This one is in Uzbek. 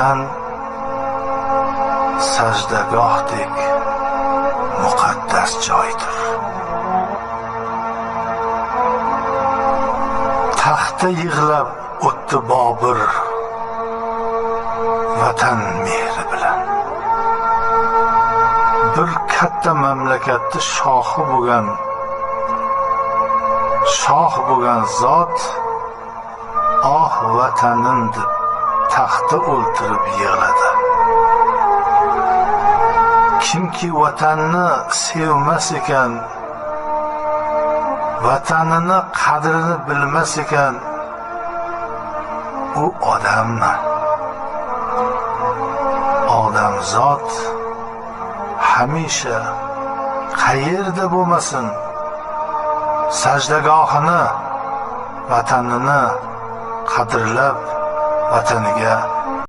Vatan sajdagohdek muqaddas joydir. Taxtda yig'lab o'tdi Bobur vatan mehri bilan. Bir katta mamlakatni shohi bo'lgan, shoh bo'lgan zot oh vatanim deb taxtda o'ltirib yig'ladi. Kimki vatanni sevmas ekan, vatanini qadrini bilmas ekan, u odammi? Odamzod hamisha qayerda bo'lmasin sajdagohini, vatanini qadrlab, vataniga